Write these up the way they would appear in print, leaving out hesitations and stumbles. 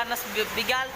Batanas Bigal.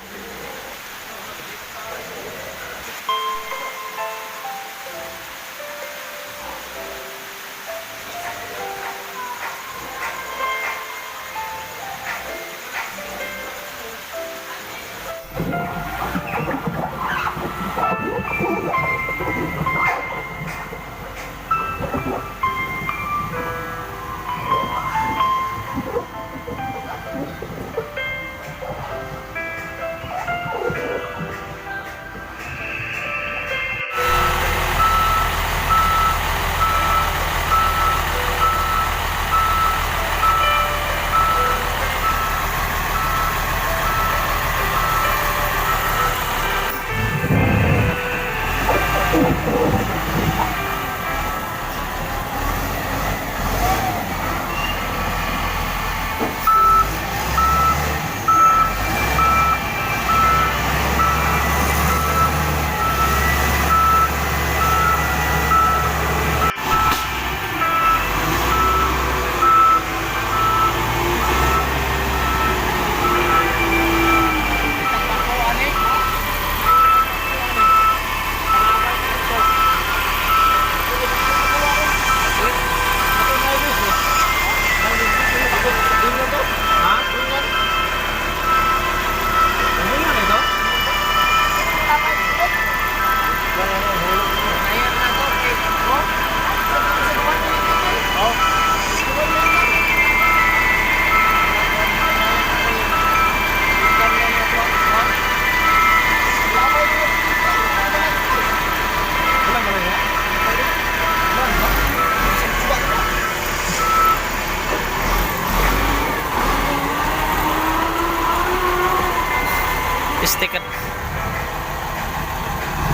Sticker.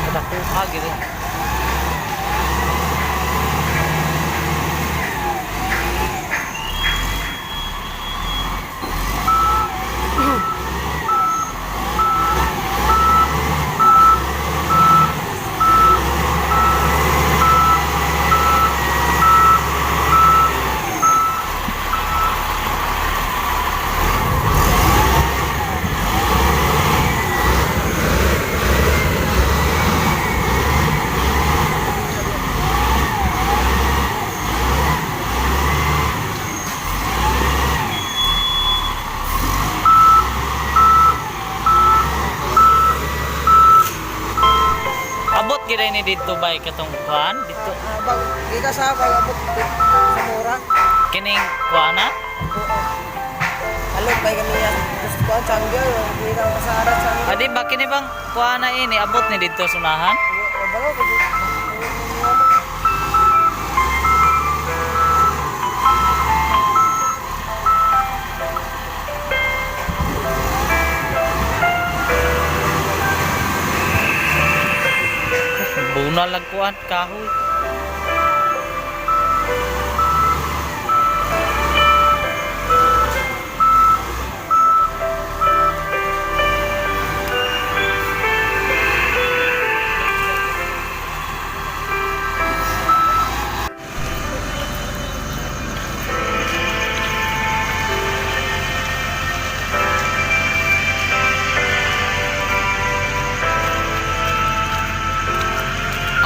Nakuha gitu. Abot gid ni didto bay katong kuan didto. Ah, bag, gikan sa pag-abot sa Mura. Kining kuana. Oo. Alon bay kaniya. Gusto ko ang changgyo, yung gikan ka sa arat changgyo. Adi ba kini bang kuana ini abot ni didto sunahan? Balo ko. Bunal lag kuan kahoy.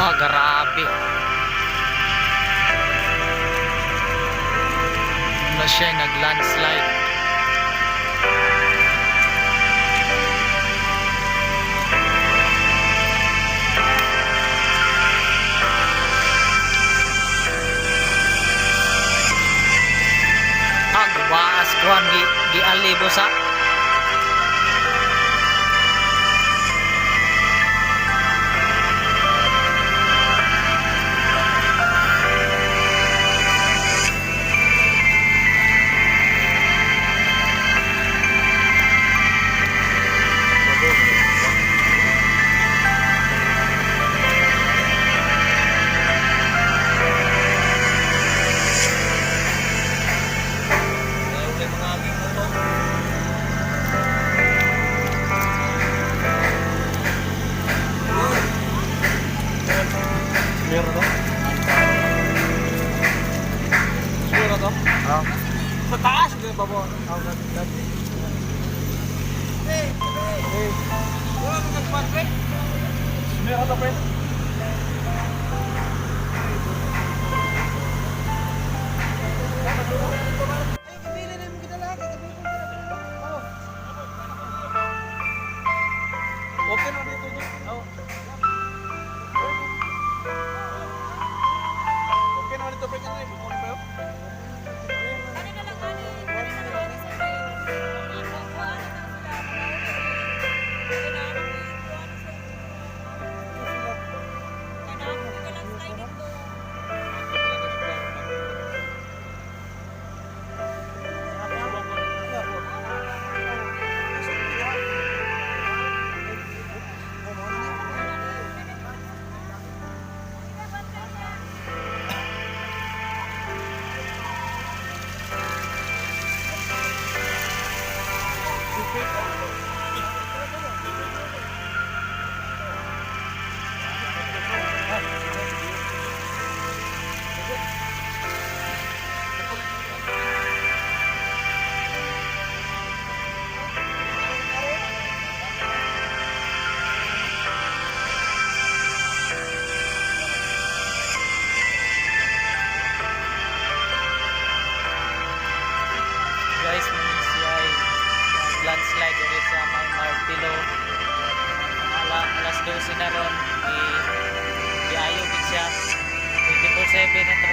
Ah, grabe. Ano siya, nag-landslide. Ah, guwaas kuhan, gialibo sa. Meron to? Siguro to? Ah. Sa taas, hindi ba po? Wala nang nagpan, pre. Meron to, pre. Ay, kabili na yung gidala. Kagabi ko gidala. Oh. Okay na dito, Jack. Oh. Okay na dito, pre. Ano yung kukunin pa yun? Ano na lang, ani? Ano na lang, ani, sa may kuha na lang sila. Ano na, ano, ano sa Ano, ako ka lang slide dito. Guys, muni siya ay landslide diri sa may Martilo. Alas 12 na ron, giayo gid siya. 24/7 na.